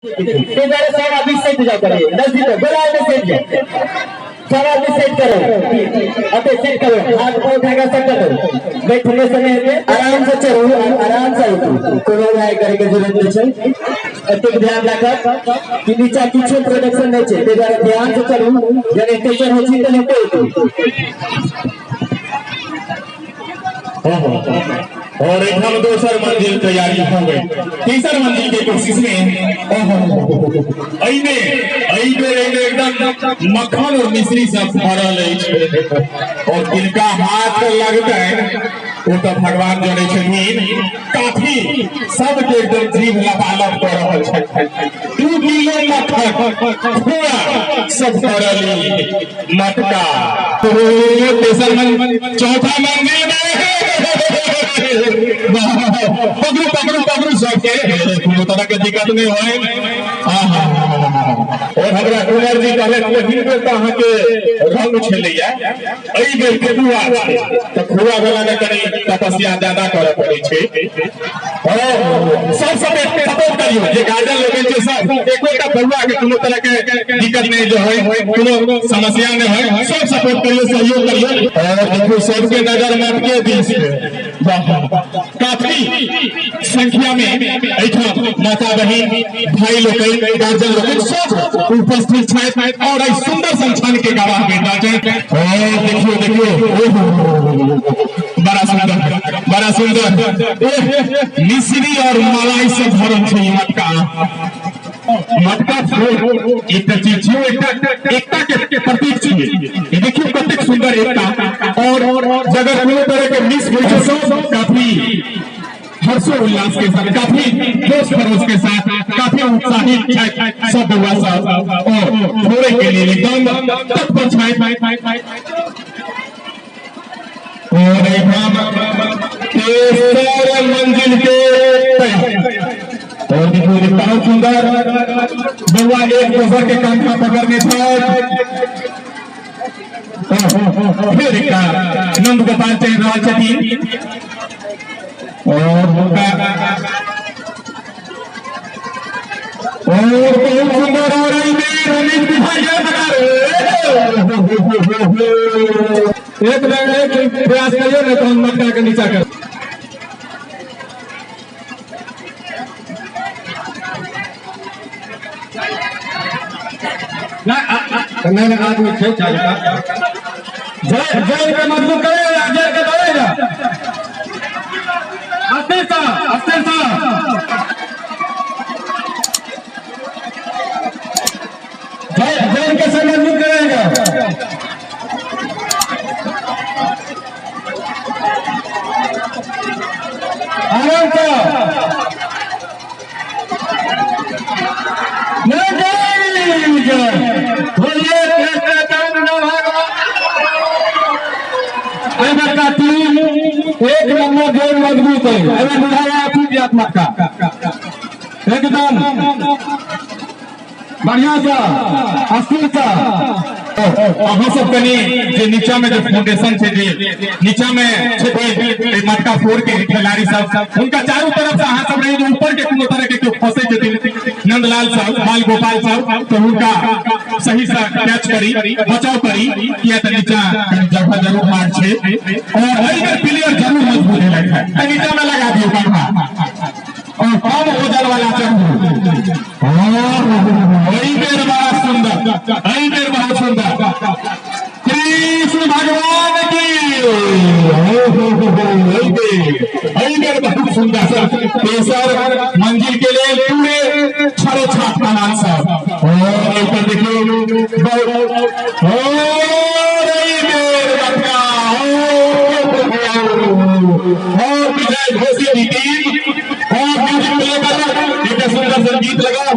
ते सब आदमी सेट जाओ करे नजदीक गोला में सेट जाओ, सब आदमी सेट करो, अते सेट करो, हाथ पाँव उठाकर सेट करो। बैठने समय में आराम से चढ़ू, आराम से उठू, कोनो लड़ाई करे के जरूरत नहीं छै। एतेक ध्यान राखब कि नीचा किछु प्रोटेक्शन नहीं छै, ताहि दुआरे ध्यान से चलू, जब एते चढ़ै छी तऽ एते उठू। और एखन दोसर मंजिल तैयारी हो गई, तेसर मंजिल के कोशिश में एहिमे एहि बेर एहिमे एकदम मक्खन और मिश्री सब भरल अछि और जिनका हाथ लगतै ओ तऽ भगवान जनै छथिन। काफी सबके एकदम जीभ लबालब कऽ रहल छथि। 2 किलो मक्खन खोआ सब भरल मटका। तो तेसर मंजिल, चौथा मंजिल में पकड़ू पकड़ू पकड़ू सबके, कोनो तरह के दिक्कत नहीं होय। और हमरा कुमार जी कहले पहिल बेर तऽ अहाँके रंग छलैया, एहि बेर खोआ छै तऽ खोआ वाला ने कनि तपस्या ज्यादा करऽ पड़ै छै। सब सब सपोर्ट करियौ, जे गार्जियन लोकनि छै सब, एकोटा बौआ के कोनो तरह के दिक्कत नहीं जे होय, कोनो समस्या नहीं होय, सब सपोर्ट करियौ, सहयोग करियौ। और देखियौ सबके नजर मटके दिस काफी संख्या में एहिठाम माता बहिन भाई लोकनि गार्जियन लोकनि सब उपस्थित छथि और एहि सुंदर संस्थान के गवाह बनि रहल छथि। और देखियौ देखियौ, बड़ा सुंदर बड़ा सुंदर मिश्री और मलाई से भरल छै ई मटका। मटका फोड़ एकटा चीज छियै, एकटा एकता के प्रतीक छियै। ई देखियौ कतेक सुंदर एकता। और जगह कोनो तरह के मिस होइ छै सब काफी हर्षो उल्लास के साथ, काफी जोश खरोश के साथ, काफी उत्साहित छथि सब बउआ सब और फोड़े के लिए एकदम तत्पर छथि। और एहिठाम तेसर मंजिल के और देखियौ जे बहुत सुंदर बउआ एक दोसर के कंधा पकड़ने छथि। फिर एकटा नंद गोपाल चढ़ि रहल छथिन और हुनका और बहुत सुंदर और एहिमे रमेश बिहारी एक बेर एक प्रयास करियौ ने तहन मटका के नीचा कर। नहीं नहीं आदमी छै चारि टा। जय जय के मजबूत करे जय के दौड़ेगा। अस्थिर सा अस्थिर सा जय जय के संग मजबूत करेगा। आराम से एक नंबर जोड़ मजबूत है, मटका एकदम बढ़िया सा अस्थिर सा। अहाँ सब कनि जे नीचा में जे फाउंडेशन छै, जे नीचा में छथिन मटका फोड़ के खिलाड़ी सब, हुनका चारू तरफ से अहाँ सब रही जे ऊपर के कोनो तरह के केओ फंसे छथिन नंदलाल सब बाल गोपाल सब, तो हुनका सही से कैच करी बचाव करी, किया तऽ नीचा कनि जगह जरूर हार्ड छै और एहि बेर प्लेयर जरूर मजबूत भेलै है। नीचा में लगा दियौ कंधा और कम वजन वाला चढ़ू। एहि बेर बड़ा सुंदर, एहि बेर बहुत सुंदर। कृष्ण भगवान की एहि बेर बहुत सुंदर। तेसर मंजिल के लिए पूरे छड़े छाप का नाम सब। और ऊपर देखियो और विजय घोषी की टीम और म्यूजिक प्ले करो, एक सुंदर संगीत लगाओ।